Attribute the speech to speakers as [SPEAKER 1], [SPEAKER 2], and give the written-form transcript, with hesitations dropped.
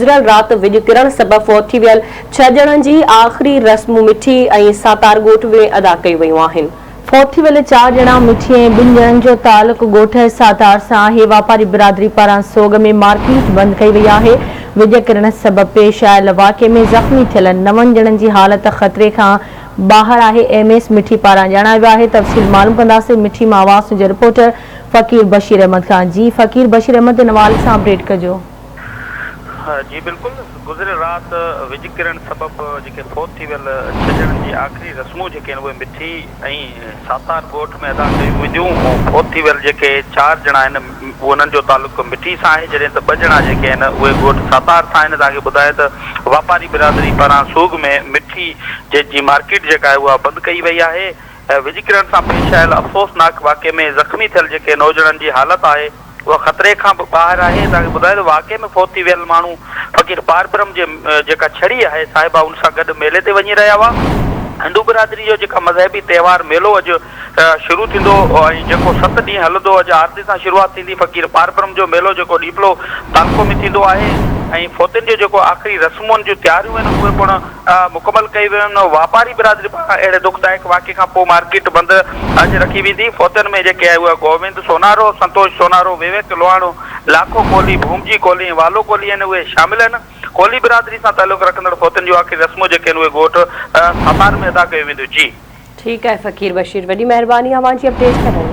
[SPEAKER 1] گذريل رات وڄ ڪرڻ سبب فوت ٿي ويل ڇهه ڄڻن جي آخري رسمون مٺي ۽ ساتار ڳوٺ ۾ ادا ڪيون ويون آهن.
[SPEAKER 2] فوت ٿي ويل چار ڄڻا مٺي ۽ ٻن ڄڻن جو تعلق ڳوٺ ساتار سان آهي. واپاري برادري پاران سوڳ ۾ مارڪيٽ بند ڪئي وئي آهي. وڄ ڪرڻ سبب پيش آيل واقعي ۾ زخمي ٿيل نون ڄڻن جي حالت خطري کان ٻاهر آهي. ايم ايس مٺي پاران ڄاڻايو ويو آهي. تفصيل معلوم ڪنداسين مٺي مان آواز جي رپورٽر فقير بشير احمد کان. جي فقير بشير احمد ان حوالي سان اپڊيٽ ڪجو.
[SPEAKER 3] جي بلڪل گذريل رات وڄ ڪرڻ سبب جيڪي فوت ٿي ويل ڇهه ڄڻن جي آخري رسمون جيڪي آهن اهي مٺي ۽ ساتار ڳوٺ ۾ ادا ڪيون وينديون فوت ٿي ويل جيڪي چار ڄڻا آهن انهن جو تعلق مٺي سان آهي جڏهن ته ٻه ڄڻا جيڪي آهن اهي ڳوٺ ساتار سان آهن توهان کي ٻڌايان ته واپاري برادري پاران سوڳ ۾ مٺي جي جي مارڪيٽ جيڪا آهي اها بند ڪئي وئي آهي وڄ ڪرڻ سان پيش آيل افسوسناڪ واقعي ۾ زخمي ٿيل جيڪي نوجوانن جي حالت آهي اها خطري کان به ٻاهر آهي. توهان کي ٻڌايو ته واقعي ۾ فوت ٿي ويل ماڻهو فقير پاربرهم جي جيڪا ڇڙي آهي صاحبه ان سان گڏ ميلي تي وڃي رهيا هئا. هندو برادري جو جيڪا مذهبي تهوار ميلو اڄ شروع ٿيندو ۽ جيڪو ست ڏينهن هلندو اڄ آرتي سان شروعات ٿيندي فقير پاربرهم جو ميلو جيڪو ڏيپلو تعلقو ۾ ٿيندو آهي ۽ فوتين جو جيڪو آخري رسمون جون تياريون آهن اهي پڻ مڪمل ڪئي ويون آهن، واپاري برادري پاران اهڙي دکدائڪ واقعي کان پوء مارڪيٽ بند اڄ رکي ويندي، فوتين ۾ جيڪي آهي اهي گووند سونارو، سنتوش سونارو، وويڪ لوهاڻو، لاکو ڪولهي، ڀومجي ڪولهي ۽ والو ڪولهي آهن اهي شامل آهن، ڪولهي برادري سان تعلق رکندڙ فوتين جون آخري رسمون جيڪي آهن اهي ڳوٺ ساتار ۾ ادا ڪيون وينديون، جي.
[SPEAKER 1] ٺيڪ آهي فقير بشير وڏي مهرباني اوهان جي اپڊيٽ ڪرڻ لاء.